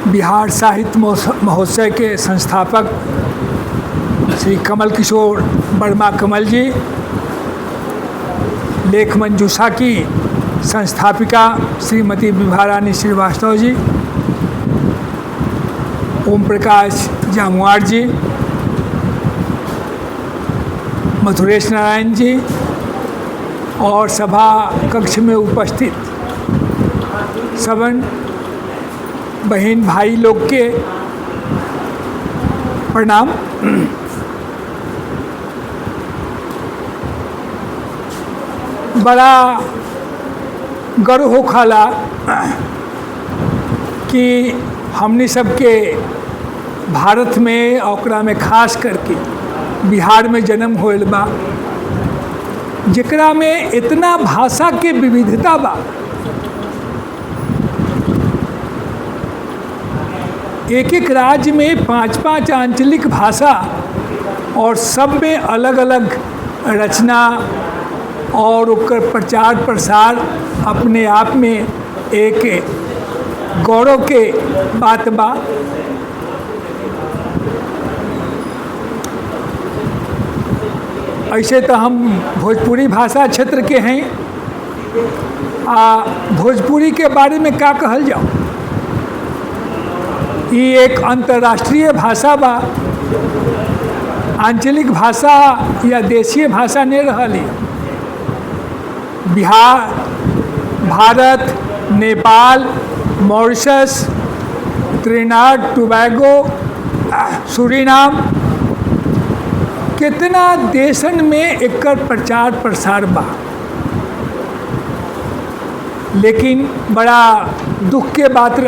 बिहार साहित्य महोत्सव के संस्थापक श्री कमल किशोर वर्मा कमल जी, लेख मंजूषा की संस्थापिका श्रीमती विभा रानी श्रीवास्तव जी, ओम प्रकाश जामुआर जी, मथुरेश नारायण जी और सभा कक्ष में उपस्थित सबन बहन भाई लोग के प्रणाम। बड़ा गर्व होखाला कि हमनी सबके भारत में, ओकरा में खास करके बिहार में जन्म होल बा, जेकरा में इतना भाषा के विविधता बा। एक एक राज्य में पांच पांच आंचलिक भाषा और सब में अलग अलग रचना और ओकर प्रचार प्रसार अपने आप में एक गौरव के बात बा। ऐसे तो हम भोजपुरी भाषा क्षेत्र के हैं, आ भोजपुरी के बारे में का कहल जाओ, ई एक अंतर्राष्ट्रीय भाषा बा, आंचलिक भाषा या देशीय भाषा नहीं रहली। Bihar, Bharat, Nepal, Mauritius, Trinidad Tobago, Suriname, कितना देशन में एकर प्रचार प्रसार बा। लेकिन बड़ा दुख के बात